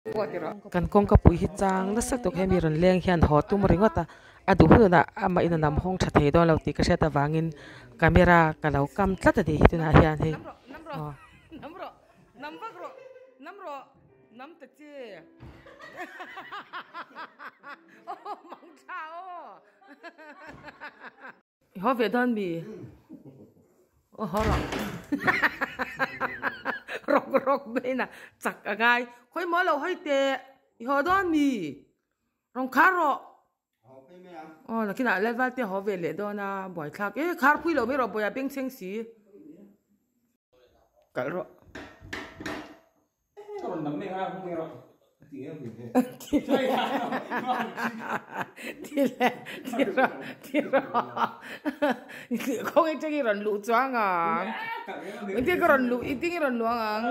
Kan kawngka pui hi chang nasa tuk hemi rawn leng hian haw tum ringawt a, a duh hunah amah in a nam hawng tha thei dawn lo tih ka hriat avangin camera ka lo kam tlat a ni hi tunah hian hei aw. I haw ve dawn mi? Aw haw rawh. Rawk rawk mai na chak a ngai. Khawi maw lo hawi teh. I haw dawn mi? Rawn khar rawh. Aw nakinah Lalval te haw ve leh dawn a buaithlak. E khar pui lo mai rawh buai a bengchheng si. Kalh rawh. Khawnge tang i rawn luh chuang ang engtin ka rawn luh engtin i rawn luh ang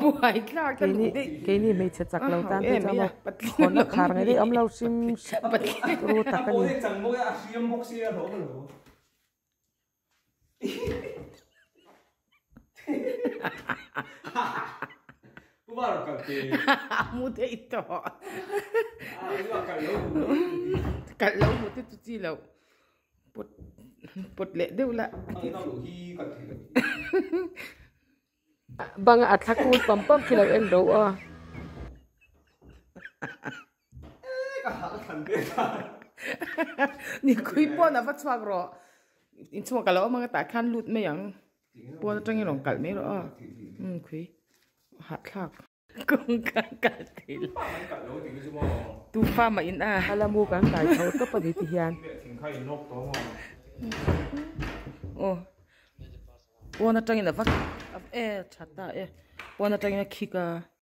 buai thlak ka luh daih Keini hmeichhe chak lo tan te chuan maw hawnna khar ngei daih awm lo hrim ru tak a ni. Mu theih tawh. Kalh lo mu te chu chi loh. Pawt pawt leh deuh la. Banga a thla kul pam pam khi lo en ro a. Nikhui pawn a va chhuak rawh. Inchhungah ka lo awm anga tah khan lut mai ang. Pawn atangin rawn kalh mai rawh a. Umm khui. Hahthlak. Kawngka kalh thei lo. Tu fa mah in a. A la mu kan kai tho tawp a ni ti hian. Aw. Pawn atangin a va e tha ta e. Pawn atangin a khik a.